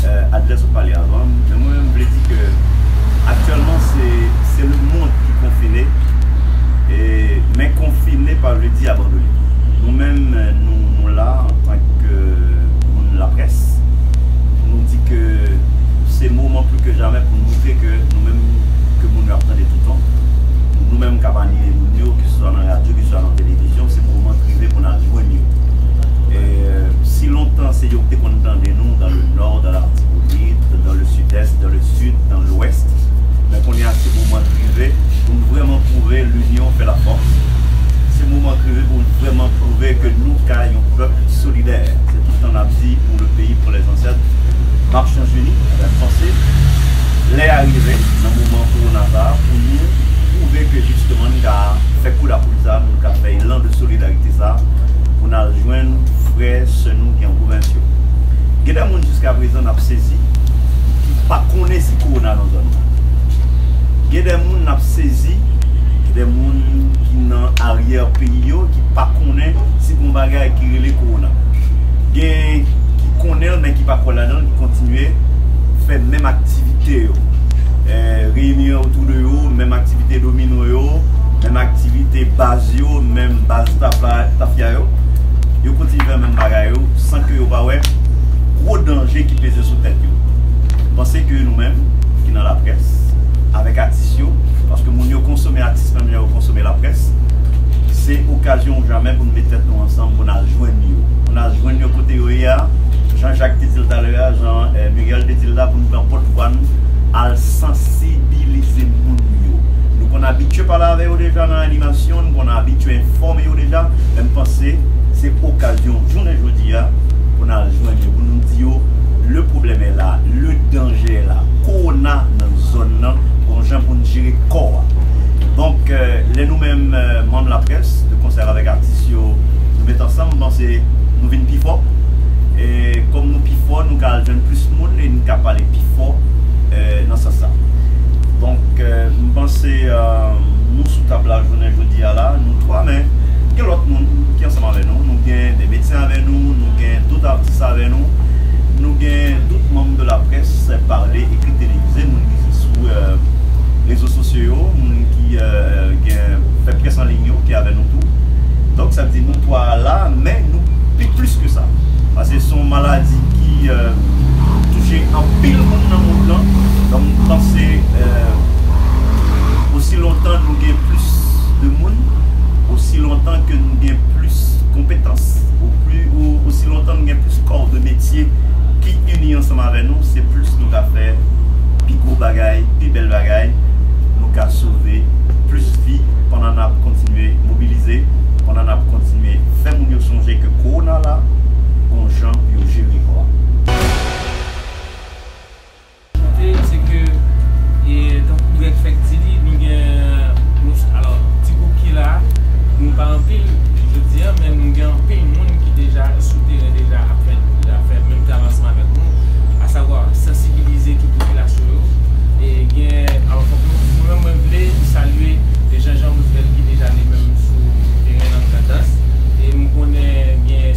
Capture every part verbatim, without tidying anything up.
Adlè sot pale avan m, men mwen menm m vle di ke aktyèlman se, se lemonn ki konfine, e, men konfine pa vle di abandone. Nou menm, nou, nou la antanke moun laprès, nou di ke se moman plis ke jamè pou nou montre ke nou menm, ke moun yo ap tande toutan, nou menm k ap anime moun yo, keseswa nan radyo, keseswa nan televizyon, se moman k rive pou n al jwenn yo. E, si lontan se yo ki te konn tande nou dans le nord, dans l'Artibonite, dans le sud-est, dans le sud, dans l'ouest, men kounye a se moman k rive pou n vrèman pwouve l'union fait la force. Se moman k rive pou n vrèman pwouve ke nou ka yon pèp solidè. Se tout tan n ap di pour le pays, pour les ancêtres, marchons unis, avèk panse. Lè a rive nan moman kowona sa a pou nou pwouve ke jisteman nou ka fè kou lapoul sa a, nou ka fè elan de solidarite sa a pou n al jwenn frè, sè nou ki an pwovens yo. Gen de moun jiskaprezan n ap sezi, ki pa konnen si kowona nan zòn nan. Gen de moun n ap sezi, gen de moun ki nan aryè peyi yo, ki pa konnen si gen yon bagay ki rele kowona. Gen ki konnen l, men ki pa kwè ladan l, ki kontinye fè menm aktivite yo. Eh, reyini otou de yo, menm aktivite domino yo, menm aktivite baz yo, menm baz tafla-, tafya yo. Yo kontinye fè menm bagay yo, san ke yo pa wè gwo danje ki peze sou tèt yo. M panse ke nou menm, ki nan laprès, avèk atis yo, paske moun yo konsome atis menm jan yo konsome laprès, se okazyon ou jamè pou n met tèt nou ansanm, pou n al jwenn yo. Pou n al jwenn yo kote yo ye a, jan Jak te di l talè a, jan, eh, Muriel te di l la, pou n pran pòtvwa n, al sansibilize moun yo. Nou konn abitye pale avè yo deja nan animasyon, nou konn abitye enfòme yo deja, men m panse se okazyon jounen jodi a pou n al jwenn yo, pou nou di yo, le problème est là, le danger est là, kowona nan zòn nan, gon jan pou n jere kò a. Donk, eh, lè nou menm, eh, manm laprès, de konsè avèk atis yo, nou met ansanm, m panse nou vin pi fò. E kòm nou pi fò, nou ka al jwenn plis moun e nou ka pale pi fò, eh, nan sans sa. Donk, eh, m panse, eh, nou sou tab la jounen jodi a la, nou twa, men gen lòt moun ki ansanm avè nou. Nou gen de medsen avè nou, nou gen dòt atis avè nou, nou gen dòt manm de laprès, pale, ekri, televize, moun ki sou, eh, rezo sosyo yo, moun ki, eh, gen, fè près an liy yo, ki avè nou tou. Donk, sa vle di nou twa a la, men nou pi plis ke sa. Paske se yon maladi ki, eh, touche anpil moun nan mond lan. Donk, m panse, eh, osi lontan nou gen plis de moun, osi lontan ke nou gen plis konpetans, ou pli, ou, osi lontan nou gen plis kò de metye ki ini ansanm avè nou, se plis nou ka fè pi gwo bagay, pi bèl bagay, nou ka sove plis vi pandan n ap kontinye mobilize, pandan n ap kontinye fè moun yo sonje ke kowona la, gon jan pou yo jere kò a. Kote, se ke, e, tankou Greg fèk di li, nou gen, nou, alò, ti gwoup ki la, nou pa anpil, jodi a, men nou gen anpil moun ki deja sou teren, deja ap fè, ap fè menm travay ansanm avèk nou, asavwa sansibilize tout popilasyon yo. E gen, alò, fòk nou, mwen menm, mwen vle salye, e, Jean Jean Roosevelt ki deja li menm sou teren nan Grandans. E m konnen gen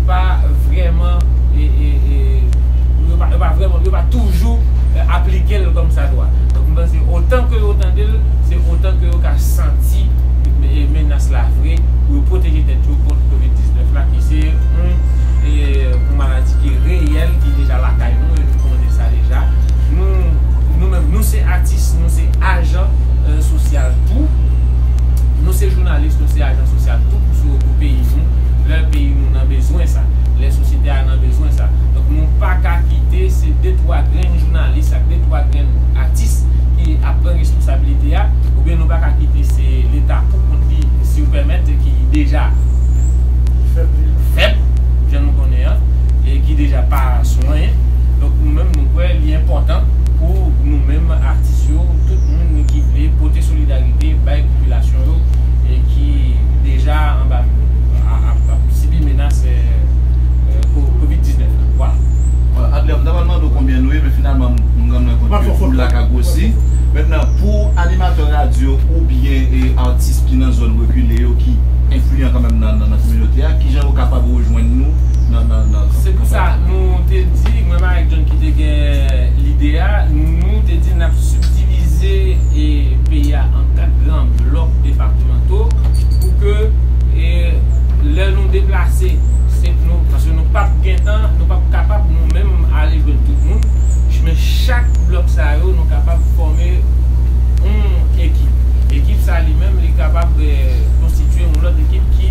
pa vrèman, e, e, e, yo pa, yo pa vrèman, yo pa toujou, e, aplike l kòmsadwa. Donk, m panse otan ke yo tande l, se otan ke yo ka santi, e, menas la vre, pou yo pwoteje tèt yo kont kovid diznèf la, ki se yon, e, yon maladi ki reyèl, ki deja lakay nou, e nou konnen sa deja. Nou, nou menm, nou se atis, nou se ajan, e, sosyal tou. Nou se jounalis, nou se ajan sosyal tou pou, pou peyi nou. Lè peyi nou nan bezwen sa, lè sosyete a nan bezwen sa. Donk, nou pa ka kite se de twa grenn jounalis ak de twa grenn atis ki ap pran responsablite a, oubyen nou pa ka kite se Leta pou kont li, si w pèmèt, ki deja fèb, jan nou konnen an, e ki deja pa sou anyen. Donk, nou menm, nou kwè li enpòtan pou nou menm, atis yo, tout moun ki vle pote solidarite bay popilasyon yo, e ki deja anba, a, a, ap sibi menas, e, e, ko-, kovid diznèf la. Vwala. Adler, m ta pral mande w konbyen nou ye, men finalman, m, m rann mwen kont ke foul la ka gwosi. Mentnan, pou animatè radyo oubyen, e, atis ki nan zòn rekile yo ki enfliyan kanmenm nan, nan, nan kominote a, kijan yo kapab rejwenn nou nan, nan, nan Se pou sa, nou te di, mwen menm avèk John ki te gen lide a, nou te di n ap sibdivize, e, peyi a an kat gran blòk depatmanto pou ke, e, lè nou deplase, se nou, paske nou p ap gentan, nou p ap kapab nou menm ale jwenn tout moun, men chak blòk sa yo, nou kapab fòme yon ekip. Ekip sa li menm, li kapab, e, konstitye yon lòt ekip ki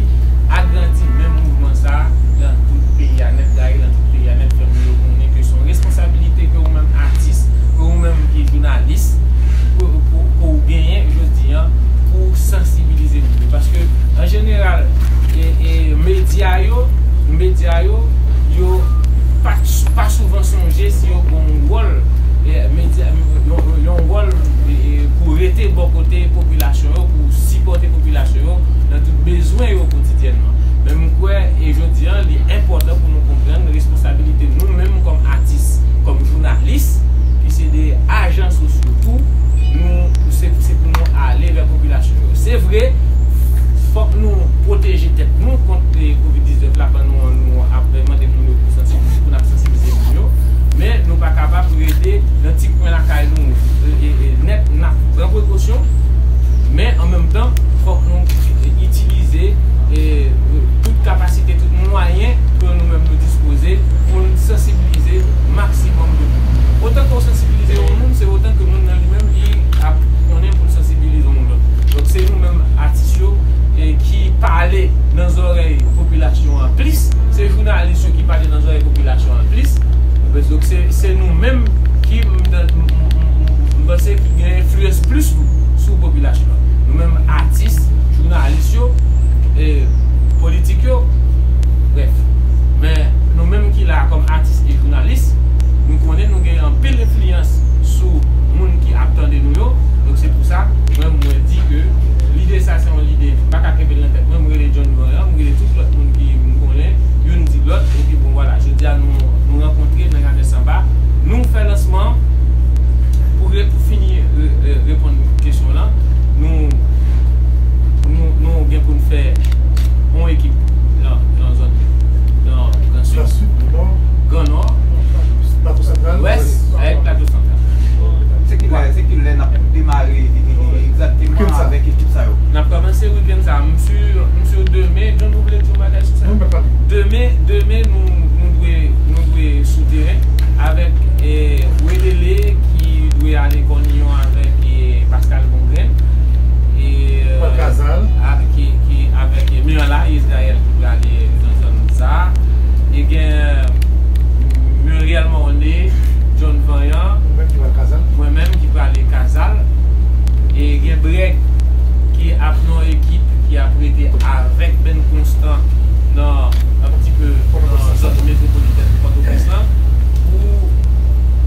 agrandi menm mouvman sa nan tout peyi a nèt, gaye nan tout peyi a nèt, fè moun yo konnen ke se yon responsabilite ke ou menm atis, ke ou menm ki jounalis, ke, ke, ke ou genyen jodi an pou sansibilize moun yo. Paske, an jeneral, e, e, medya yo, medya yo, yo pa, pa souvan sonje si yo gen yon wòl, e, medya, yon, yon wòl, e, e, pou rete bò kote popilasyon yo, pou sipòte popilasyon yo nan tout bezwen yo kotidyènman. Men m kwè, e jodi an, li enpòtan pou nou konprann responsabilite nou menm kòm atis, kòm jounalis, ki se de ajan sosyo tou, nou, se, se pou nou ale vè popilasyon yo. Se vre, fòk nou pwoteje tèt nou kont, e, kovid diznèf la, pandan nou, nou ap mande moun yo pou sansibilize, pou n ap sansibilize moun yo, men nou pa kapab rete nan ti kwen lakay nou, e, e, e, nèt, n ap pran prekosyon, men an menm tan, fòk nou itilize, e, tout kapasite, tout mwayen ke nou menm nou dispoze pou n sansibilize maksimòm de moun. Otan ke w sansibilize yon moun, se otan ke moun nan li menm, li ap konnen pou l sansibilize yon lòt. Donk, se nou menm atis yo, e, ki pale nan zòrèy popilasyon an plis, se jounalis yo ki pale nan zòrèy popilasyon an plis. Donk, se, se nou menm ki, m, m, m, m, m panse ki gen enfliyans plis tou sou popilasyon an. Nou menm atis, jounalis yo, e, politik yo, brèf. Men nou menm ki la kòm atis e jounalis, nou konnen nou gen anpil enfliyans sou moun ki ap tande nou yo. Donk, se pou sa, mwen, mwen di ke lide sa, se yon lide, m pa ka kenbe l nan tèt mwen, m rele John Vanyan, m rele tout lòt moun ki m konnen, youn di lòt, epi bon, vwala, jodi a, nou, nou rankontre nan Jaden Sanba, nou fè lansman an, pou re-, pou fini re-, re-, reponn kesyon w lan, nou, nou, nou gen pou n fè yon ekip nan, nan zòn, nan Gran Sid, Gran Sid, Gran Nò, Gran Nò, Plato Santral, Lwès, avèk Plato Santral. Se ki lè, se ki lè n ap demare, e, e, e, egzakteman avèk ekip sa yo? N ap kòmanse wikenn sa a. M si, m si demen, John, ou vle di yon bagay sou sa? Demen, demen, nou, nou dwe, nou dwe sou teren avèk, e, Welele ki dwe ale Kòniyon avèk, e, Pascal Bongren. E, Kazal. A, ki, ki avèk, e, Mirla Israël ki prale nan zòn sa a. E gen Muriel Morne, John Vanyan, mwen menm ki prale Kazal. Mwen menm ki prale Kazal. E gen Brèg ki ap nan ekip ki ap rete avèk Ben Constant nan un petit peu nan zòn metwopolitèn Pòtoprens lan. Pou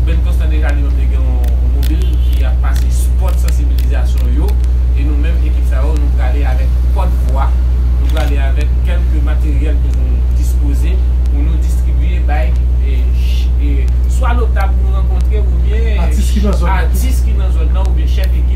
Ben Constant deja li menm li gen yon, yon mobil ki ap pase spot sansibilizasyon yo. E nou menm ekip sa yo, nou prale avèk pòtvwa, nou prale avèk kèlke materyèl ke nou dispoze pou nou distribye bay, e, ch-, e, swa notab nou rankontre oubyen atis ki nan zòn nan, atis ki nan zòn nan oubyen chèf ekip.